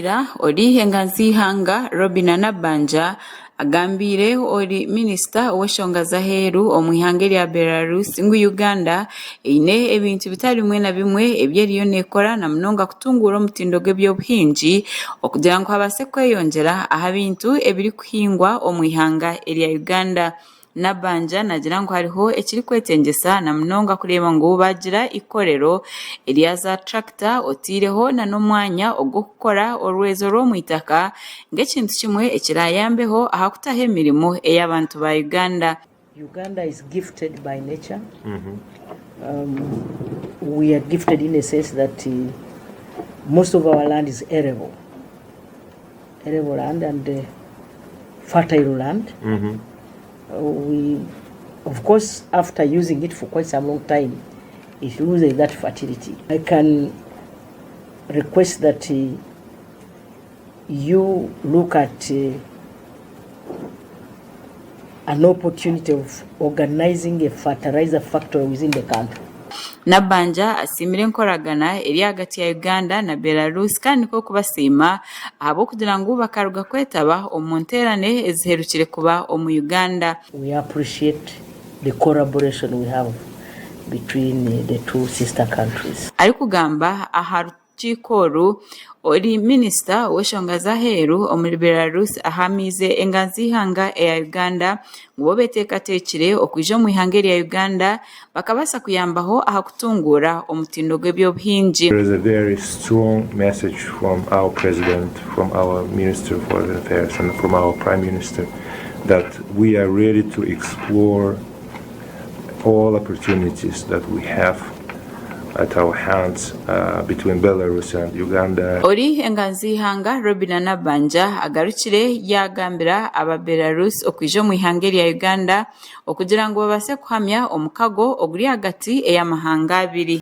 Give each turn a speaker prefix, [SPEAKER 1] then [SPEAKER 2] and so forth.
[SPEAKER 1] Naagaaniira ori enganzi y'eihanga Robinah Nabbanja agambiire ori minisita ow'enshonga z'aheeru omu ihanga erya Belarus ngu Uganda eine ebintu bitari bimwe na bimwe ebi eriyo neekora na munonga kutunguura omutindo gw'eby'obuhingi okugira ngu habaase kweyongyera aha bintu ebirikuhingwa omu ihanga erya Uganda. Nabbanja naagira ngu hariho ekirikwetengyesa na munonga kureeba ngu baagira eikorero erya za turakita otaireho na n'omwanya ogw'okukora orwezo rw'omu eitaka nk'ekintu kimwe ekirayambeho aha kutaho emirimo ey'abantu ba Uganda.
[SPEAKER 2] Uganda is gifted by nature. We are gifted in a sense that most of our land is arable, arable land and fertile land. We, of course, after using it for quite some long time, it loses that fertility. I can request that you look at an opportunity of organizing a fertilizer factory within the country.
[SPEAKER 1] Nabbanja asiimire enkoragana eri ahagati ya Uganda na Belarus kandi nikwo kubasiima ahabw'okugira ngu bakaruga kwetaba omu nteerane eziherukire kuba omu Uganda.
[SPEAKER 2] We appreciate the collaboration we have between the two sister countries.
[SPEAKER 1] Arikugamba aha rukiiko oru, ori minisita w'enshonga z'aheeru omuri Belarus ahamiize enganzi y'eihanga eya Uganda ngu bo beteekateekire okwija omu ihanga erya Uganda bakabaasa kuyambaho aha kutunguura omutindo gw'eby'obuhingi.
[SPEAKER 3] There is a very strong message from our president, from our minister of foreign affairs and from our prime minister that we are ready to explore all opportunities that we have at our hands between Belarus and Uganda.
[SPEAKER 1] Ori enganzi y'eihanga Robinah Nabbanja agarukire yaagambira aba Belarus okwija omu ihanga erya Uganda okugira ngu babaase kuhamya omukago oguri ahagati ey'amahanga abiri.